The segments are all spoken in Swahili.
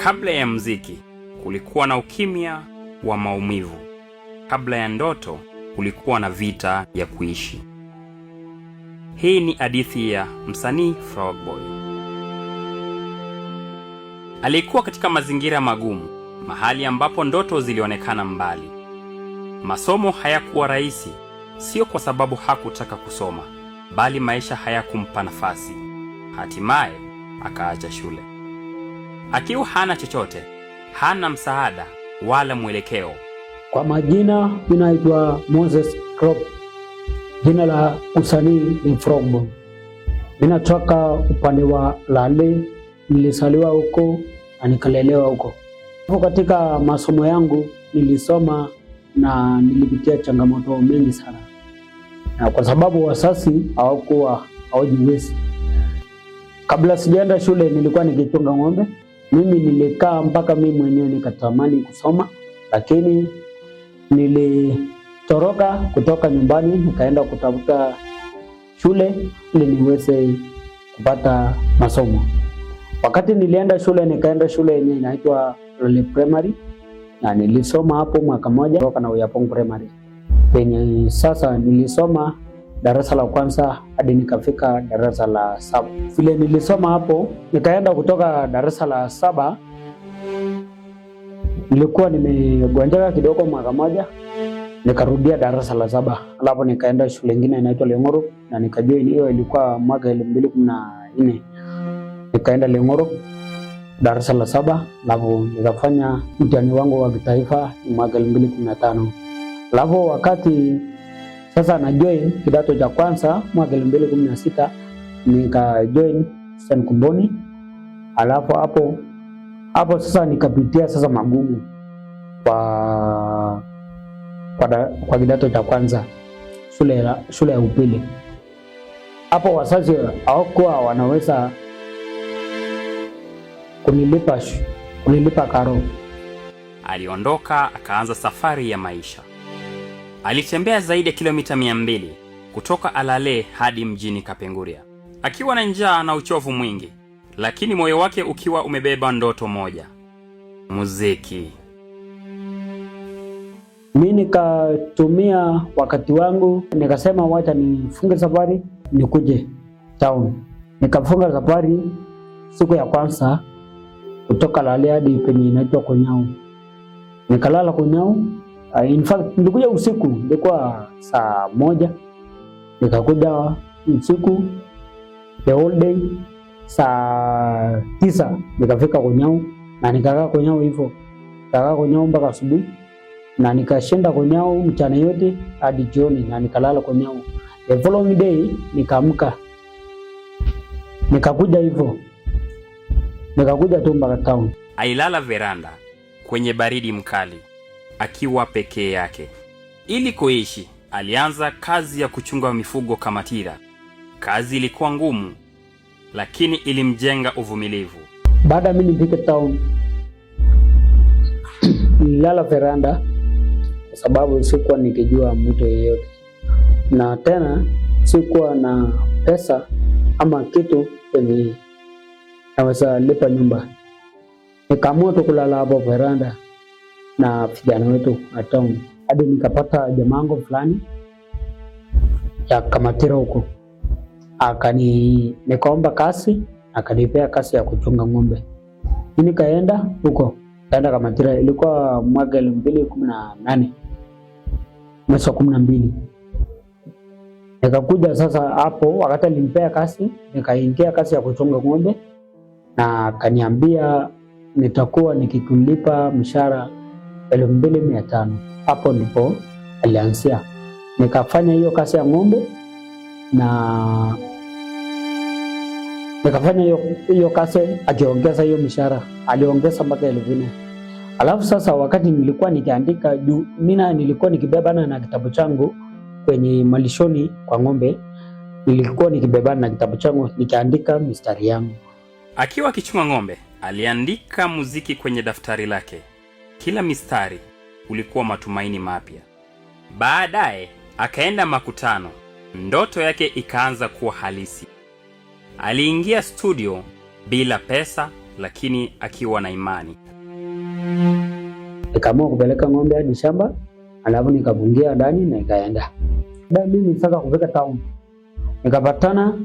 Kabla ya mziki kulikuwa na ukimya wa maumivu. Kabla ya ndoto kulikuwa na vita ya kuishi. Hii ni hadithi ya msanii Frogboy. Alikuwa katika mazingira magumu, mahali ambapo ndoto zilionekana mbali. Masomo hayakuwa rahisi, sio kwa sababu hakutaka kusoma, bali maisha hayakumpa nafasi. Hatimaye akaacha shule akiwa hana chochote, hana msaada wala mwelekeo. Kwa majina mimi naitwa Moses Crop, jina la usanii ni Frogboy. Mimi natoka upande wa Lale, nilisaliwa huko na nikalelewa huko. Katika masomo yangu nilisoma na nilipitia changamoto mengi sana, na kwa sababu wazazi hawakuwa hawajiwezi. Kabla sijaenda shule nilikuwa nikichunga ng'ombe. Mimi nilikaa mpaka mimi mwenyewe nikatamani kusoma, lakini nilitoroka kutoka nyumbani nikaenda kutafuta shule ili niweze kupata masomo. Wakati nilienda shule, nikaenda shule yenye inaitwa Lole Primary na nilisoma hapo mwaka moja kutoka na Uyapong Primary penye sasa nilisoma darasa la kwanza hadi nikafika darasa la saba. Vile nilisoma hapo, nikaenda kutoka darasa la saba, nilikuwa nimegonjeka kidogo mwaka moja, nikarudia darasa la saba, alafu nikaenda shule nyingine inaitwa Lengoro na nikajoin. Hiyo ilikuwa mwaka 2014 nikaenda Lengoro darasa la saba, alafu nikafanya mtihani wangu wa kitaifa mwaka 2015. Alafu wakati sasa na join kidato cha kwanza mwaka 2016 nika join St. Kumboni. Alafu hapo hapo sasa nikapitia sasa magumu kwa kidato cha kwanza shule ya upili. Hapo wazazi hawakuwa wanaweza kunilipa karo. Aliondoka akaanza safari ya maisha. Alitembea zaidi ya kilomita 200 kutoka Alale hadi mjini Kapenguria, akiwa na njaa na uchovu mwingi, lakini moyo wake ukiwa umebeba ndoto moja: muziki. Mi nikatumia wakati wangu, nikasema wacha nifunge safari nikuje town. Nikafunga safari siku ya kwanza kutoka Lale hadi penye inaitwa Konyao, nikalala Konyao. In fact nilikuja usiku, ilikuwa saa 1 nikakuja usiku the whole day, saa 9 nikafika Konyao na nikakaa Konyao hivyo, nikakaa Konyao mpaka asubuhi na nikashinda Konyao mchana yote hadi jioni na nikalala Konyao. The following day nikaamka nikakuja hivyo, nikakuja tu mpaka town. Alilala veranda kwenye baridi mkali akiwa pekee yake. Ili kuishi, alianza kazi ya kuchunga mifugo Kamatira. Kazi ilikuwa ngumu, lakini ilimjenga uvumilivu. Baada mimi nifike town, nililala veranda kwa sababu sikuwa nikijua mtu yeyote, na tena sikuwa na pesa ama kitu yenye naweza lipa nyumba. Nikaamua tu kulala hapo veranda na vijana wetu wa town hadi nikapata jamango fulani ya Kamatira huko, akani nikaomba kazi, akanipea kazi ya kuchunga ng'ombe. Mimi nikaenda huko, kaenda Kamatira, ilikuwa mwaka 2018 mwezi wa 12. Nikakuja sasa hapo, wakati alimpea kazi, nikaingia kazi ya kuchunga ng'ombe na akaniambia nitakuwa nikikulipa mshahara 2500. Hapo ndipo alianzia, nikafanya hiyo kazi ya ng'ombe na nikafanya hiyo hiyo kazi, akiongeza hiyo mshahara aliongeza mpaka 4000. Alafu sasa wakati nilikuwa nikiandika juu, mimi nilikuwa nikibebana na kitabu changu kwenye malishoni kwa ng'ombe, nilikuwa nikibebana na kitabu changu nikiandika mistari yangu. Akiwa akichunga ng'ombe, aliandika muziki kwenye daftari lake. Kila mistari ulikuwa matumaini mapya. Baadaye akaenda makutano, ndoto yake ikaanza kuwa halisi. Aliingia studio bila pesa, lakini akiwa na imani. Nikaamua kupeleka ng'ombe hadi shamba, alafu nikafungia ndani na ikaenda. Baada mimi sasa kufika town, nikapatana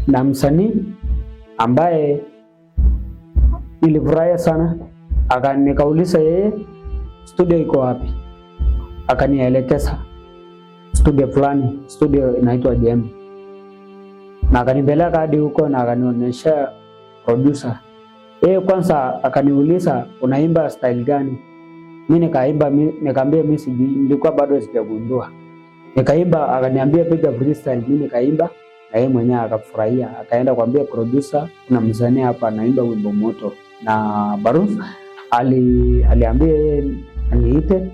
na msanii ambaye nilifurahia sana. Nikauliza yeye studio iko wapi, akanielekeza studio fulani, studio inaitwa JM, na akanipeleka hadi huko na akanionyesha producer. Yeye kwanza akaniuliza unaimba style gani? Mimi nikaimba, nikaambia mimi sijui, nilikuwa bado sijagundua. Nikaimba, akaniambia piga freestyle, mimi nikaimba na yeye mwenyewe akafurahia, akaenda kuambia producer kuna msanii hapa anaimba wimbo moto, na Barus aliambia yeye aniite.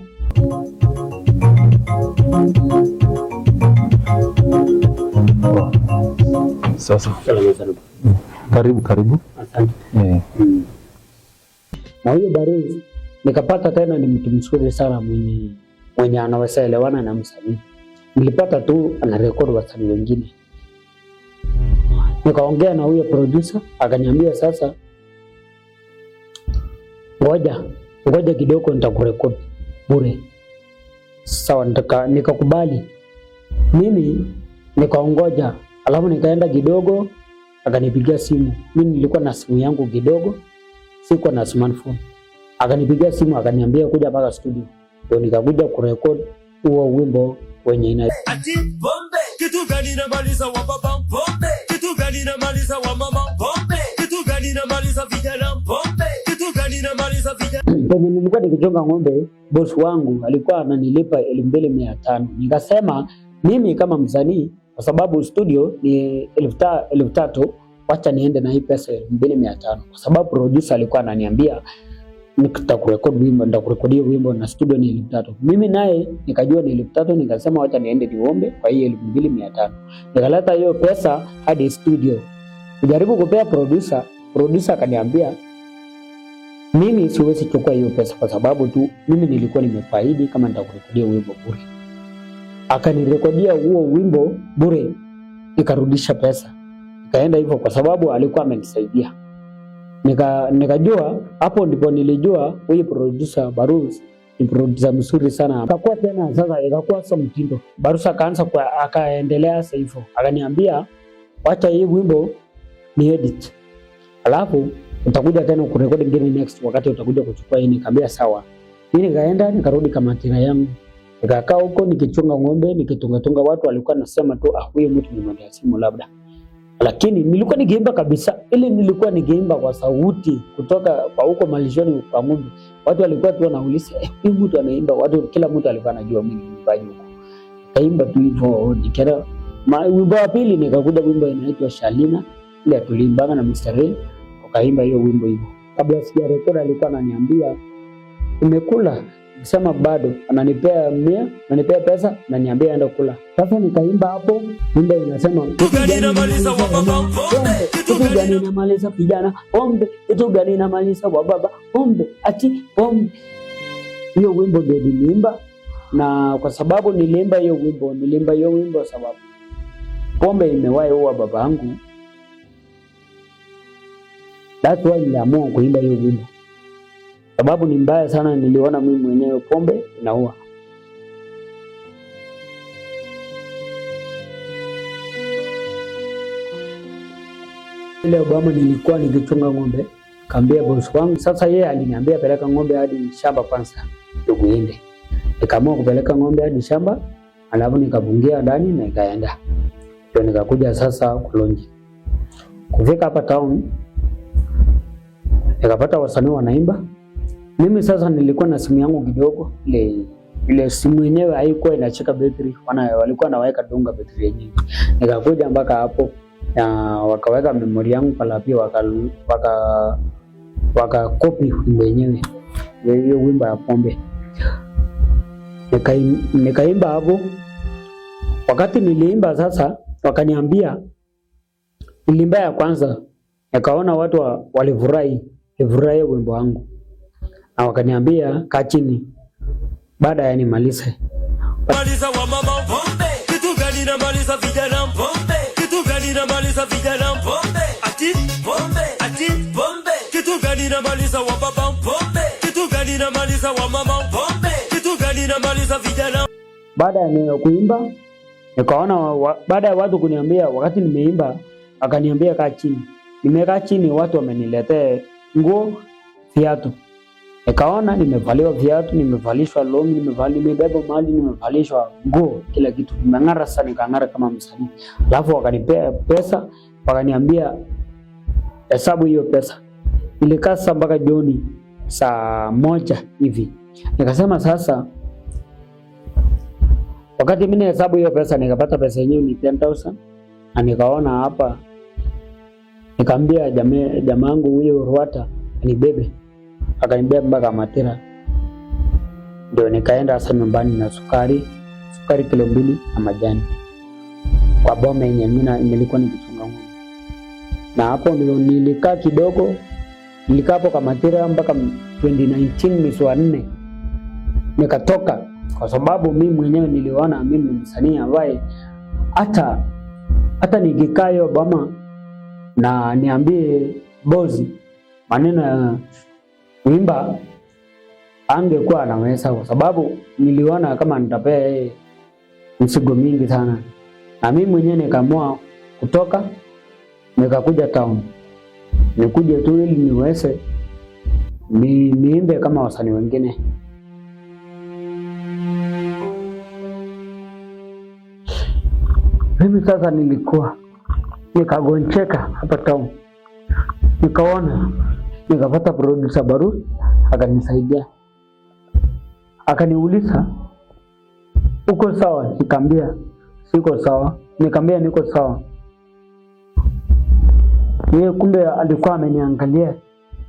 Sasa karibu karibu. Asante. Na huyo Barus nikapata tena ni mtu mzuri sana mwenye anaweza elewana na msanii. Nilipata tu anarekodi wasanii wengine. Nikaongea na huyo producer akaniambia sasa, ngoja ngoja kidogo nitakurekodi bure. Sawa, nikakubali. Mimi nikaongoja, alafu nikaenda kidogo, akanipigia simu. Mimi nilikuwa na simu yangu kidogo, sikuwa na smartphone. Akanipigia simu akaniambia kuja mpaka studio, ndio nikakuja kurekodi huo wimbo wenye ina Ati pombe, kitu gani namaliza wa baba pombe, kitu gani namaliza wa mama pombe, kitu gani namaliza vijana pombe, kitu gani namaliza vijana. Penye nilikuwa nikichunga ng'ombe, boss wangu alikuwa ananilipa 2500. Nikasema mimi kama msanii, kwa sababu studio ni 3000, wacha niende na hii pesa 2500, kwa sababu producer alikuwa ananiambia nitakurekodi wimbo, nitakurekodia wimbo na studio ni 3000. Mimi naye nikajua ni 3000, nikasema wacha niende niombe kwa hii 2500. Nikaleta hiyo pesa hadi studio, kujaribu kupea producer. Producer akaniambia mimi siwezi chukua hiyo pesa kwa sababu tu mimi nilikuwa nimefaidi kama nitakurekodia wimbo bure. Akanirekodia huo wimbo bure, nikarudisha pesa, ikaenda hivyo kwa sababu alikuwa amenisaidia. Nikajua hapo ndipo nilijua huyu producer Barus ni producer mzuri sana. Akakuwa tena sasa, ikakuwa sasa mtindo. Barus akaanza kwa akaendelea sasa hivyo, akaniambia wacha hii wimbo ni edit, alafu utakuja tena kurekodi ngine next wakati utakuja kuchukua hii. Nikamwambia sawa. Mimi nikaenda nikarudi Kamatira yangu, nikakaa huko nikichunga ng'ombe nikitunga tunga. Watu walikuwa nasema tu ah, huyu mtu ni mwendawazimu labda, lakini nilikuwa nikiimba kabisa, ili nilikuwa nikiimba kwa sauti kutoka kwa huko malishoni kwa ng'ombe. Watu walikuwa tu wanauliza huyu mtu anaimba. Watu kila mtu alikuwa anajua mimi ni mwimbaji huko. Kaimba tu hivyo nikaenda wimbo wa pili, nikakuja wimbo inaitwa Shalina, ile tuliimbanga na Mr. Ray, ukaimba hiyo wimbo hivyo. Kabla sijarekodi alikuwa ananiambia umekula? Nikisema bado, ananipea 100, ananipea pesa, ananiambia enda kula. Sasa nikaimba hapo, wimbo inasema Kitu gani inamaliza wa baba pombe, kitu gani inamaliza vijana pombe, kitu gani inamaliza wa baba pombe, ati pombe. Hiyo wimbo ndio niliimba, na kwa sababu niliimba hiyo wimbo, niliimba hiyo wimbo sababu pombe imewahi ua babangu. That's why niliamua kuimba hiyo wimbo. Sababu ni mbaya sana, niliona mimi mwenyewe pombe inaua. Ile Obama nilikuwa nikichunga ng'ombe, kaambia boss wangu. Sasa yeye aliniambia peleka ng'ombe hadi shamba kwanza ndio uende. Nikaamua kupeleka ng'ombe hadi shamba, alafu nikafungia ndani na ikaenda. Ndio nikakuja sasa Kulonji. Kufika hapa town nikapata wasanii wanaimba. Mimi sasa nilikuwa na simu yangu kidogo, ile simu yenyewe haikuwa inacheka betri, walikuwa naweka dunga betri yenyewe. Nikakuja mpaka hapo na wakaweka memory yangu pala pia waka copy wimbo yenyewe, hiyo wimbo ya pombe. Nikaimba hapo. Wakati niliimba sasa, wakaniambia niliimba ya kwanza, nikaona watu walifurahi, walifurahi wimbo wangu. Na wakaniambia kaa chini baada ya nimalize. Maliza wa mama pombe, kitu gani namaliza vijana pombe, kitu gani namaliza vijana pombe, ati pombe, ati pombe, kitu namaliza wa baba? Pombe. Kitu gani namaliza wa mama? Pombe. Kitu gani namaliza vijana? Baada ya kuimba nikaona baada ya watu kuniambia, wakati nimeimba akaniambia kaa chini. Nimekaa chini, watu wameniletea nguo, viatu. Nikaona nimevaliwa viatu, nimevalishwa longi, nimebeba mali, nimevalishwa nguo, kila kitu. Nimeng'ara sana, nikang'ara kama msanii. Alafu wakanipea pesa, wakaniambia hesabu hiyo pesa. Nilikaa sasa mpaka jioni saa 1 hivi. Nikasema sasa, wakati mimi hesabu hiyo pesa nikapata pesa yenyewe ni 10,000 na nikaona hapa, nikaambia jamaa yangu huyo Ruata anibebe, akanibeba mpaka Matira. Ndio nikaenda sasa nyumbani na sukari kilo 2 na majani kwa boma yenye mimi nilikuwa nikichunga ng'ombe. Na hapo ndio nilikaa kidogo, nilikaa hapo kwa Matira mpaka 2019 mwezi wa 4 nikatoka, kwa sababu mimi mwenyewe niliona mimi msanii ambaye hata nikikaa hiyo boma na niambie bosi maneno ya kuimba angekuwa anaweza, kwa sababu niliona kama nitapea yeye mzigo mingi sana. Na mimi mwenyewe nikaamua kutoka, nikakuja town, nikuje tu ili niweze niimbe kama wasanii wengine. Mimi sasa nilikuwa nikagoncheka hapa town, nikaona nikapata producer Baru akanisaidia, akaniuliza uko sawa? Nikamwambia siko sawa, nikamwambia niko sawa. Yeye kumbe alikuwa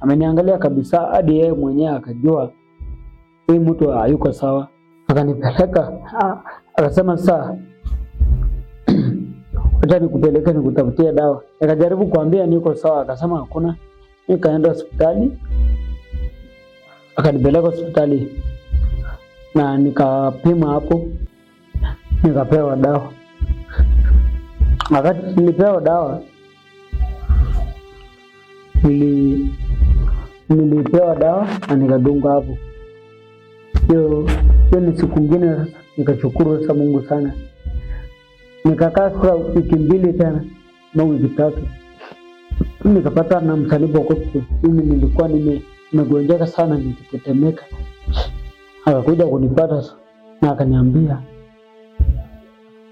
ameniangalia kabisa hadi yeye mwenyewe akajua huyu mtu hayuko sawa. Akanipeleka, akasema sasa acha nikupeleke nikutafutie dawa. Nikajaribu kuambia niko sawa, akasema hakuna. Nikaenda hospitali, akanipeleka hospitali na nikapima hapo, nikapewa dawa. Wakati nilipewa dawa, nilipewa dawa na nikadunga hapo. Hiyo ni siku nyingine sasa, nikashukuru sasa Mungu sana. Nikakaa sasa wiki 2 tena na wiki 3, nikapata na msanii Pokot. Mimi nilikuwa nimegonjeka sana, nikitetemeka. Akakuja kunipata na akaniambia,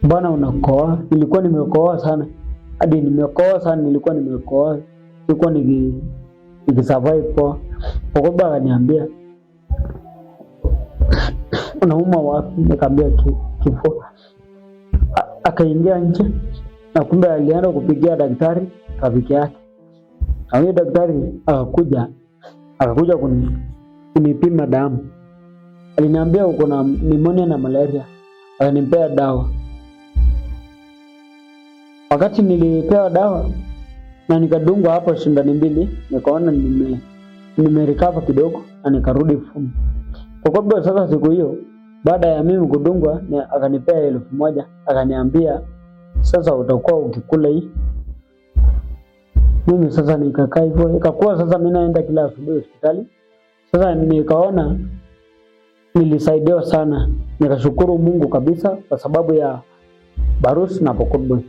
bwana unakoa? Nilikuwa nimekoa sana, hadi nimekoa sana, nilikuwa nimekoa, nilikuwa nikisurvive poa. Pokot akaniambia unauma wapi? Nikamwambia kifua. Akaingia nje na kumbe alienda kupigia daktari rafiki yake. Na huyo daktari akakuja kunipima damu. Aliniambia uko na pneumonia na malaria. Akanipea dawa. Wakati nilipewa dawa na nikadungwa hapo sindano 2, nikaona nimerecover kidogo na nikarudi form. Kwa sababu sasa siku hiyo baada ya mimi kudungwa akanipea 1,000, akaniambia sasa utakuwa ukikula hii. Mimi sasa nikakaa hivyo, ikakuwa sasa mimi naenda kila asubuhi hospitali. Sasa nikaona nilisaidiwa sana, nikashukuru Mungu kabisa kwa sababu ya Barus na Pokot Boy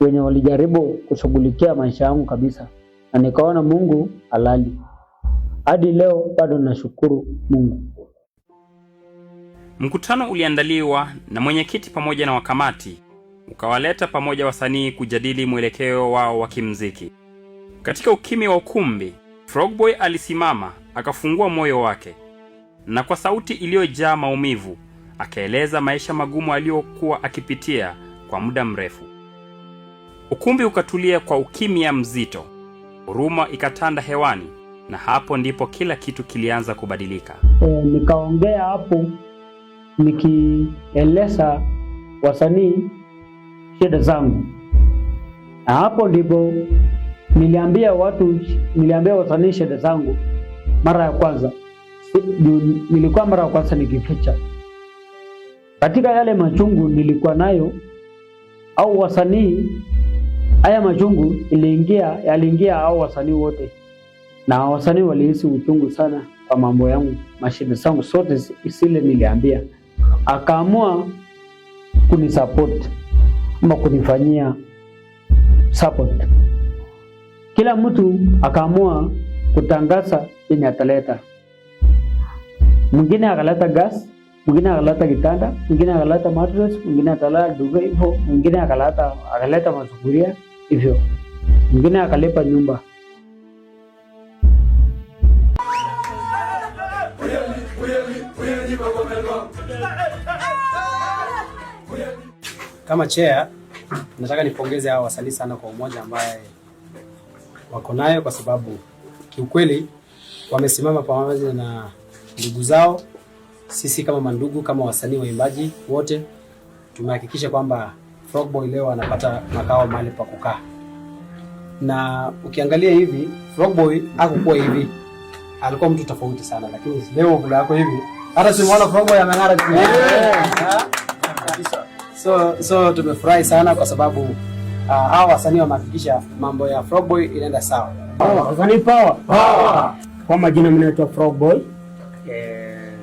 wenye walijaribu kushughulikia maisha yangu kabisa, na nikaona Mungu halali. Hadi leo bado nashukuru Mungu. Mkutano uliandaliwa na mwenyekiti pamoja na wakamati, ukawaleta pamoja wasanii kujadili mwelekeo wao wa kimuziki. Katika ukimya wa ukumbi, Frogboy alisimama, akafungua moyo wake, na kwa sauti iliyojaa maumivu akaeleza maisha magumu aliyokuwa akipitia kwa muda mrefu. Ukumbi ukatulia kwa ukimya mzito, huruma ikatanda hewani, na hapo ndipo kila kitu kilianza kubadilika. Nikaongea hapo nikieleza wasanii shida zangu, na hapo ndipo niliambia wasanii shida zangu mara ya kwanza. Nilikuwa mara ya kwanza nikificha katika yale machungu nilikuwa nayo, au wasanii haya machungu yaliingia au wasanii wote. Na wasanii walihisi uchungu sana kwa mambo yangu, mashida zangu zote zile niliambia, akaamua kunisupport ama kunifanyia support. Kila mtu akaamua kutangaza yenye ataleta. Mwingine akaleta gas, mwingine akaleta kitanda, mwingine akaleta mattress, mwingine akaleta duvet hivyo, mwingine akaleta masufuria hivyo, mwingine akalipa nyumba. Kama chair, nataka nipongeze hawa wasanii sana kwa umoja ambaye wako nayo, kwa sababu kiukweli wamesimama pamoja na ndugu zao. Sisi kama mandugu, kama wasanii waimbaji wote tumehakikisha kwamba Frogboy leo anapata makao mahali pa kukaa, na ukiangalia hivi Frogboy hakukuwa hivi, alikuwa mtu tofauti sana, lakini leo vile yako hivi, hata simuona Frogboy ameng'ara. Yeah. So tumefurahi sana kwa sababu hawa wasanii wamehakikisha mambo ya Frogboy inaenda sawa. Wasanii power. Power. Kwa majina mimi naitwa Frogboy.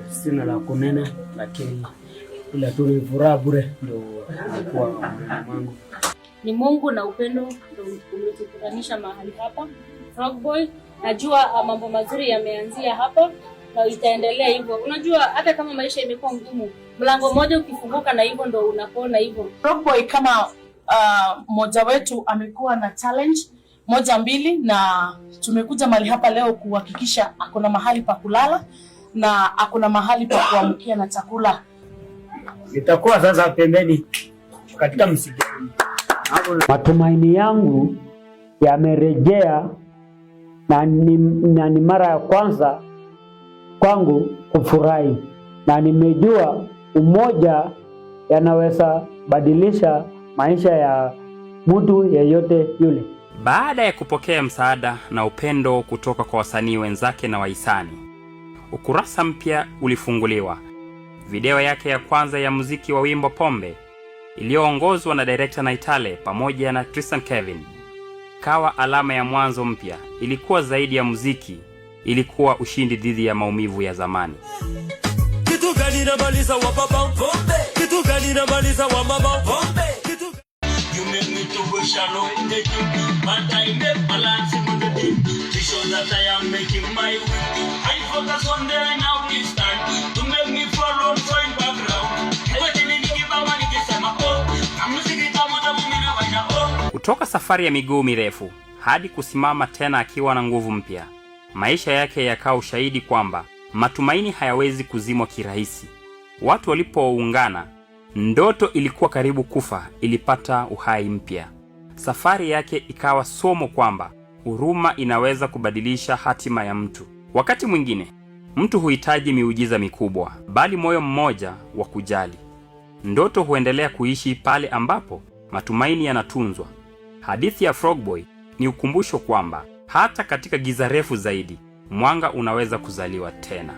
Sina la kunena, lakini ila tu ni furaha bure ndio imekuwa moyoni mwangu. Ni Mungu na upendo ndio umetukutanisha mahali hapa. Frogboy, najua mambo mazuri yameanzia hapa na itaendelea hivyo. Unajua hata kama maisha imekuwa ngumu, mlango mmoja ukifunguka na hivyo ndo unapona hivyo. Frogboy kama mmoja wetu amekuwa na challenge moja mbili, na tumekuja mahali hapa leo kuhakikisha akona mahali pa kulala na akona mahali pa kuamkia na chakula. Nitakuwa sasa pembeni katika msitu. Matumaini yangu yamerejea na ni mara ya kwanza kwangu kufurahi, na nimejua umoja yanaweza badilisha maisha ya mtu yeyote yule. Baada ya kupokea msaada na upendo kutoka kwa wasanii wenzake na wahisani, ukurasa mpya ulifunguliwa. Video yake ya kwanza ya muziki wa wimbo Pombe, iliyoongozwa na director Naitale pamoja na Tristan Kevin, kawa alama ya mwanzo mpya. Ilikuwa zaidi ya muziki, ilikuwa ushindi dhidi ya maumivu ya zamani. Kitu gani namaliza wa baba? Pombe. Kitu gani namaliza wa mama? Pombe. Kitu You make me to wish I know in the but I make balance in the day to show that I am making my way. I focus on the now this time to make me follow find background. Oh, Kutoka safari ya miguu mirefu hadi kusimama tena akiwa na nguvu mpya, maisha yake yakawa ushahidi kwamba matumaini hayawezi kuzimwa kirahisi. Watu walipoungana, ndoto ilikuwa karibu kufa ilipata uhai mpya. Safari yake ikawa somo kwamba huruma inaweza kubadilisha hatima ya mtu. Wakati mwingine mtu huhitaji miujiza mikubwa, bali moyo mmoja wa kujali. Ndoto huendelea kuishi pale ambapo matumaini yanatunzwa. Hadithi ya Frogboy ni ukumbusho kwamba hata katika giza refu zaidi, mwanga unaweza kuzaliwa tena.